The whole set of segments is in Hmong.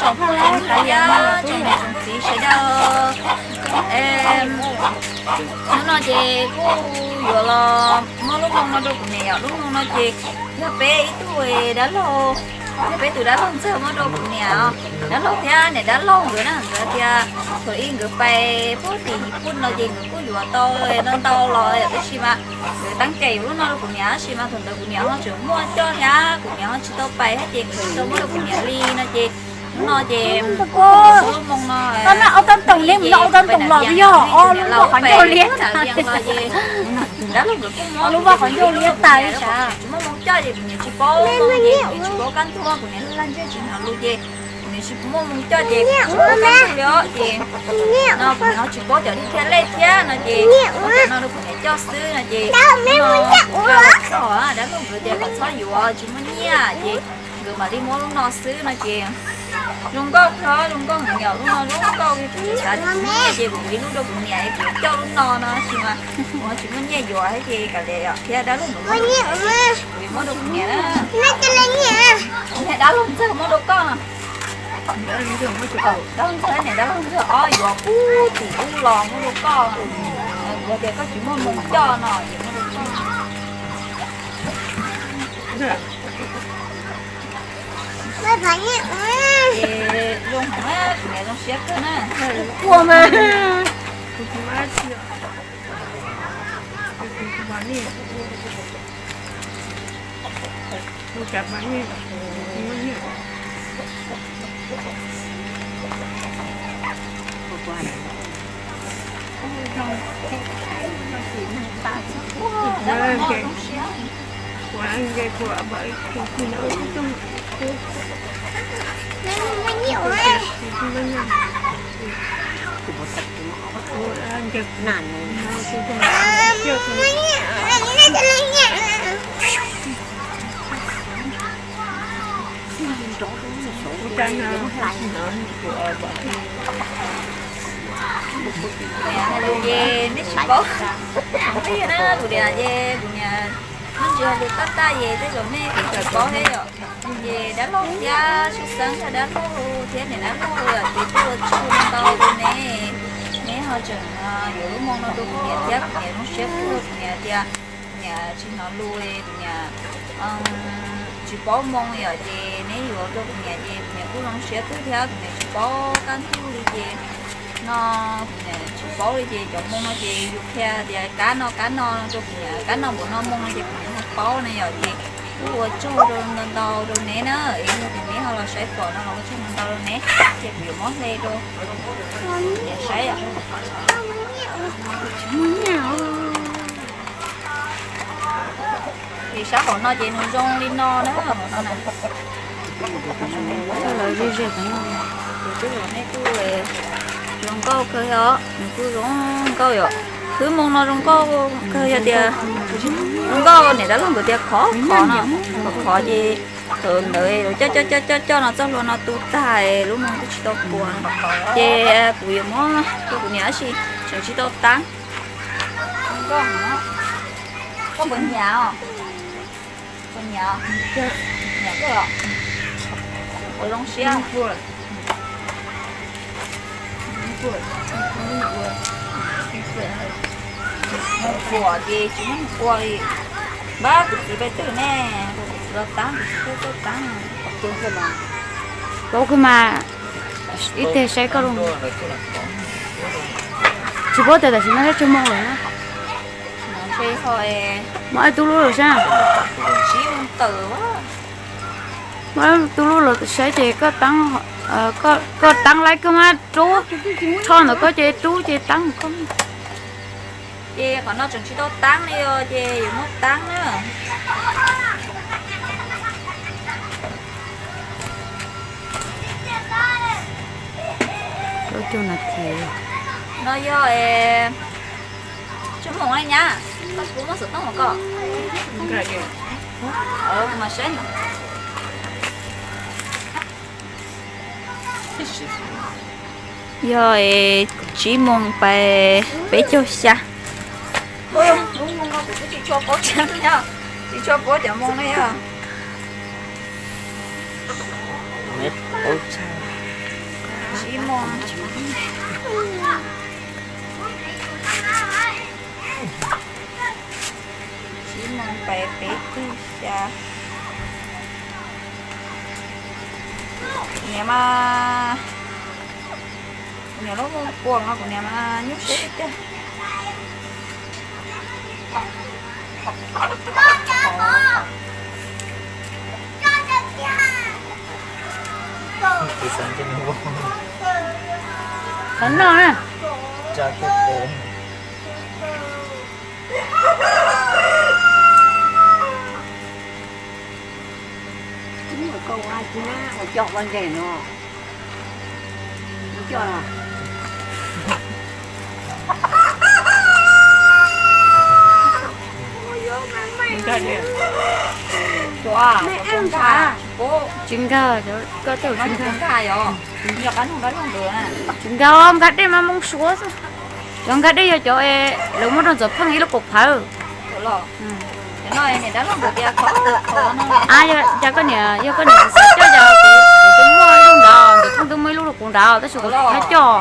Tsoom niam tsoom txiv sawv daws, hnub no ces kuj yuav los muab lub moo no rau kuv niam yom. Lub moo no ces yog peb ib tug dab laug, yog peb tus dab laug ntxawg muab rau kuv niam, dab laug thiab niam dab laug nkawd na. Nkawd tias thaum ub nkawd pais puag tim Yis Pun no ces nkawd kuj yuav tau ntau ntau los yom, tab sis mas nkawd teeb cai yuav lub no rau kuv niam, tab sis mas thaum ntawd kuv niam ho tseem muaj coj thiab kuv niam ho tsis tau pais thiab ces nkawd tsis tau muab rau kuv niam li no ces hnub no ces kuv muab lub moo no, ob tab toom li mus no, ob tab toom los yog ob lub vaj qhov ncauj liab tas, dab laug nkawd kuj muab, lub vaj qhov ncauj liab tas li sas. Tsis muaj moo coj ces kuv niam tsis paub moo ces kuv niam tsis paub kab ntug, kuv niam laj ntseg tsis hnov lus ces kuv niam tsis muaj moo coj ces kuv tsis paub kab ntug li os ces no kuv niam ho tsis paub cov li thiaj lej thiab no ces muab cov no rau kuv niam coj xwb no ces no kuv txog dab laug nkawd tias kom txhob yuav tsis muaj nyiaj ces nkawd mam li muab lub no xwb no ces zoo nkauj kawg, zoo nkauj heev yom. Lub no zoo nkauj li, kuv xav tias tsis muaj nyiaj ces kuv yuav ib lub rau kuv niam es kuv coj lub no no sis mas kuv ho tsis muaj nyiaj yuav thiab ces kav liam yom, thiab dab laug nkawd muaj, kuv yuav muab rau kuv niam na. Niam dab laug ntxawg muab rau koj no. Dab laug ntxawg, niam dab laug ntxawg ob yuav puag tim ub los muab rau koj, kuv tias koj tsis muaj moo coj no es muab rau koj. Ces zoo heev, kuv niam zoo siab kawg na. Ua mas. Ces nej tsis paub, kuv niam ces kuv niam me ntsis hais lus tab tab ces tej zaum nej kuj tsis paub thiab yom. Ces dab laug thiab sib xeeb thiab dab laug thiab niam dab laug yom, ces kuj ua tsaug ntau rau neb, neb ho tseem yuav lub moo no rau kuv niam thiab kuv niam zoo siab kawg. Kuv niam tias kuv niam tsis hnov lus, kuv niam tsis paub moo yom, ces neb yuav rau kuv niam ces kuv niam kuj zoo siab kawg thiab kuv niam tsis paub kab ntug li ces no kuv niam tsis paub li ces cov moo no ces yus qhia tias kab no kab no rau kuv niam, kab no npaum no moo no ces kuv niam ho paub na yom, ces kuj ua tsaug rau ntau ntau rau neb na, es yog tias neb ho los saib pom no los ua tsaug ntau ntau rau neb, ces kuv yuav muab hle rau niam saib yom. Ces sab hauv no ces nws zoo li no na, hauv no na. Lawv ze ze qhov no. Tus tub hluas nej kuj zoo nkauj kawg os, nws kuj zoo nkauj yom. Lub moo no zoo nkauj kawg, yog tias zoo nkauj niam dab laug nkawd tias khov khov no, khov khov ces thaum ntawd coj coj coj coj coj no txoj hlua no tu tag lub moo twb tsis tau puas no. Ces kuv yuav muab rau kuv niam tab sis tseem tsis tau tab. Koj puas nyiam os? Puas nyiam? Nyiam kawg os. Ua zoo siab. Puas ces tsis muaj ua li. Npab kuv txiv pais twg ne? Kuv txiv los tab, kuv txiv tuaj tuaj tab. Paub kawg mas, ib teg saib koj zoo. Tsis paub tias tam sim no sab tsuag moo lawm na. Muab ib tug lub lawm saib. Muab ib tug lub lawm saib ces koj tab, koj tab laib koj mas rub, tsho ntawm koj ces rub ces tab koj. Ces qhov no tseem tsis tau tab li os, ces yuav muab tab na. Plaub caug nas this. No yog tsuag moos li nyab, koj puas muaj xov tooj hos koj? Kuv mam saib. Yog tsib moos pais peb caug xya. Lub moo no kuv twb tsis tshua paub tseeb, tsis tshua paub cov moo no yog. Paub tseeb. Tsib moos peb, peb twg xya. Kuv niam mas, kuv niam lub moo puas no kuv niam mas nyuaj siab tiag tiag. Xav noj na. Tsis nkag, koj tej tsis nkag. Tsis nkag, nkag dej mas moo suav xwb. Cov nkag dej yog cov lawv muab rau Ntxawm Pheej ib lub kaum phawv. Yog, yog koj niam, yog koj niam xav coj ces kuv twb muaj ib lub nrad, Ntxawm Pheej twb muaj ib lub rau kuv nrad tab sis kuv tsis tau coj.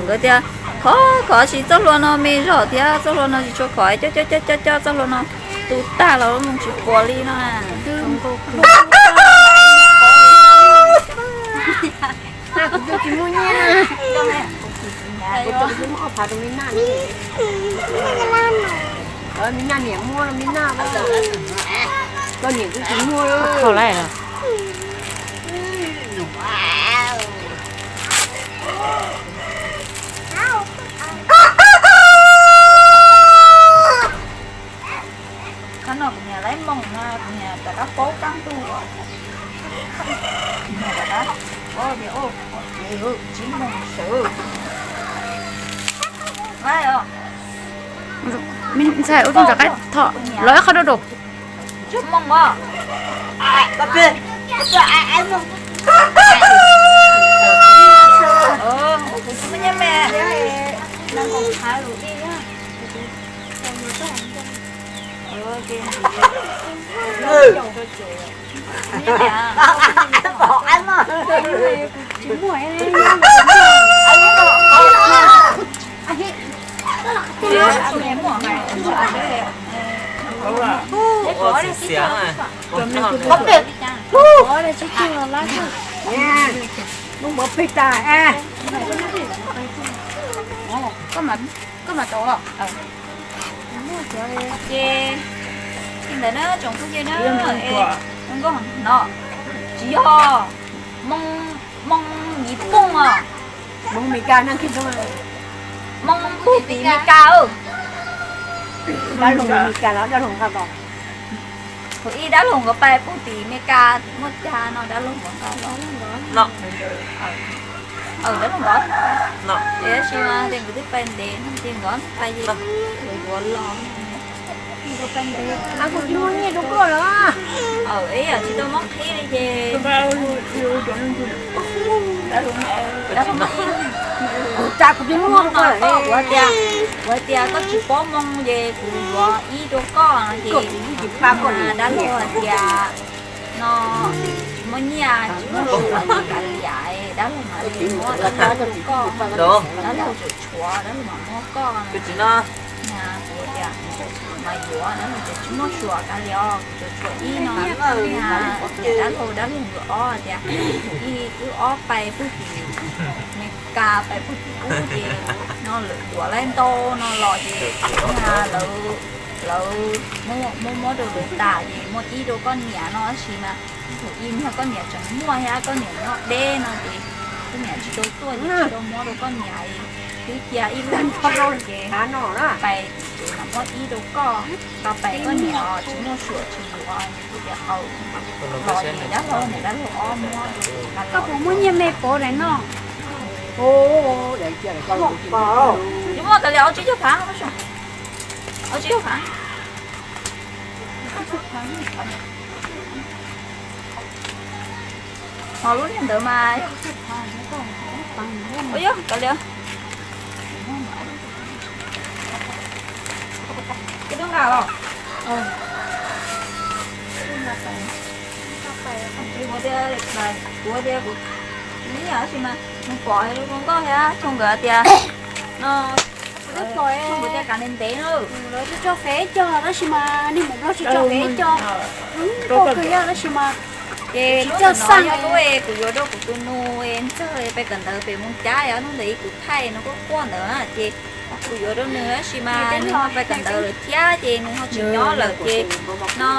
Nkawd tias khov khov tsis, txoj hlua no me zog thiab txoj hlua no tsis tshua khov, coj coj coj coj txoj hlua no tu tag los moo tsis puas li no. Kuv tsis muaj nyiaj, kuv tsis muaj ob phav rau me naj, me naj niam muab rau me naj, koj niam kuv tsis muaj. Qhov no kuv niam lawv moos no kuv niam rov qab paub kaj ntug. Ntxhais ua rau rov qab thom los ib qho dua rau. Koj mam tau. Ces li ntawd na tsoom phooj ywg na, nkauj no tsis yog moo, moo Yiv Pooj os. Moo Meskas, moo pug tim Meskas. Dab laug Meskas los dab laug nqa los. Thaum ib dab laug nkawd pais pug tim Meskas muaj cag no dab laug nkawd nqa los. Dab laug nkawd, tab sis mas ces nkawd twb pais ntev no ces nkawd pais yuav los. Kuv tsis muaj nyiaj rau koj los. Ib yam tsis tau muab qhib li ces kuv tsis muaj, kuv hais tias, kuv hais tias koj tsis paub moo ces kuv yuav ib rau koj no ces dab laug hais tias no tsis muaj nyiaj tsis muaj sua li kav liam, dab laug mas li muab dab laug rau koj, dab laug tseem tshuav dab laug mas muab koj no. Kuv tias mas yuav, dab laug tias tsis muaj sua kav liam os, kuv tseem tshuav ib no. Dab laug, dab laug nkawd ob tias ib wb ob pais pug tim Meskas pais pug tim ub ces no lawm duav laib ntau no los ces lawv muab muab rau lawv tas ces muab ib rau koj niam no tab sis mas thaum ib niag koj niam tseem muaj thiab koj niam nyob deb no ces koj niam tsis tau tuaj ces tsis tau muab rau koj niam. Twb cia ib lub ces pais tim tsev mas muab ib rau koj, koj pais koj niam tsis muaj sua tsis yuav. Kuv tias los ces dab laug, dab laug ob muab. Koj puas muaj nyiaj me pov daim no? Tsis muaj, kav liam, ob tsib caug phav, ob tsib caug phav. Ho lub niag ntawd mas, ua yog kav liam. Koj twb nqa los? Tias kuv tias kuv ib yam tab sis mas nws pom zoo nkauj thiab Tshoo nkawd tias no, Tshoo nkawd tias kav ntev ntev na, lawv tso fem cog tab sis mas nej mus Nplog tsis tso fem cog, pom kawg yog tab sis mas ces lub no yog lub kuv yuav rau kuv tus nus ntxawg pem kawm ntawv pem Moos Cab, yog hnub ntawd ib kuv thaij no quaj quaj ntawd na ces kuv yuav rau nws tab sis mas nws ho pem kawm ntawv lawm thiab ces nws ho tsis nyob lawm ces no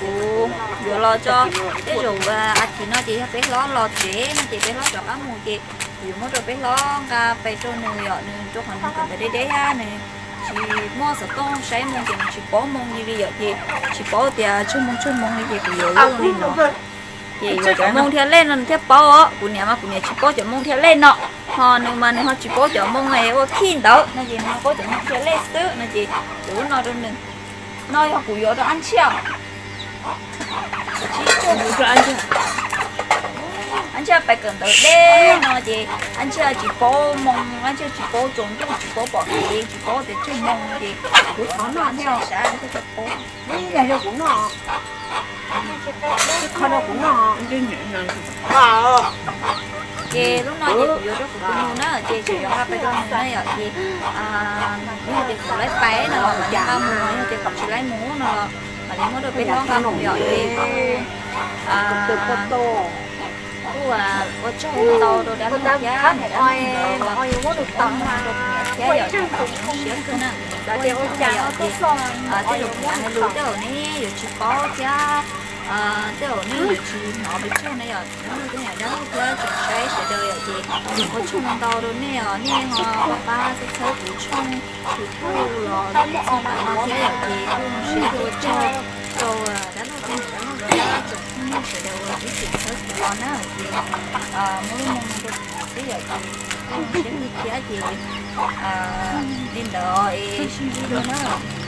kuv yuav los tso, tej zaum a thiv no ces yog peb hlob los tsev no ces peb hlob rov qab mus ces kuv yuav muab rau peb hlob nqa pem rau nws yom, nws rau qhov nws kawm ntawv deb deb thiab nws tsis muaj xov tooj saib moo ces nws tsis paub moo li li yom, ces tsis paub tias tsawg moo tsawg moo li ces kuv yuav li no. Ces yuav cov moo thiab lej no nws thiaj paub os, kuv niam mas kuv niam tsis paub cov moo thiab lej no, ho nws mas nws ho tsis paub cov moo ua khij ntawd no ces nws paub cov moo thiab lej xwb no ces kuv lub no rau nws. No yog kuv yuav rau Ab Ntshiab. Ab Ntshiab pem kawm ntawv deb no ces Ab Ntshiab tsis paub moo, Ab Ntshiab tsis paub tsaus ntuj, tsis paub pom kev, tsis paub tias tsawg moo ces kuv thov noj thiab sav thiaj paub. Kuv no ces lub no ces kuv yuav rau kuv tus nus na ces tseem yuav nqa pem rau nws na yom ces yog tias kuv laib pais no los mam li nqa mus, yog tias kuv tsis laib mus no los mam li muab rau peb hlob nqa mus yom ces kuj ua tsaug ntau rau dab laug thiab niam dab laug nkawd los tau rau kuv niam thiab yom, kuv zoo siab kawg na. Yog ces tej zaum kuv hais lus tej zaum nej yuav tsis paub thiab tej zaum nej yuav tsis hnov pes tsawg na yom, dab laug thiab niam dab laug thiab tsoom saib sawv daws yom ces ua tsaug ntau rau nej os, nej ho pab pab txhawb txhawb kuv tshooj YouTube los txog ntawm no thiab yom ces kuj zoo siab ua tsaug rau dab laug thiab niam dab laug thiab tsoom phooj ywg sawv daws uas twb tseem txhawb kuv los na ces muaj lub moo rau kuv xwb yom ces kuj zoo siab kawg thiab ces li ntawd es sib ntsib dua na.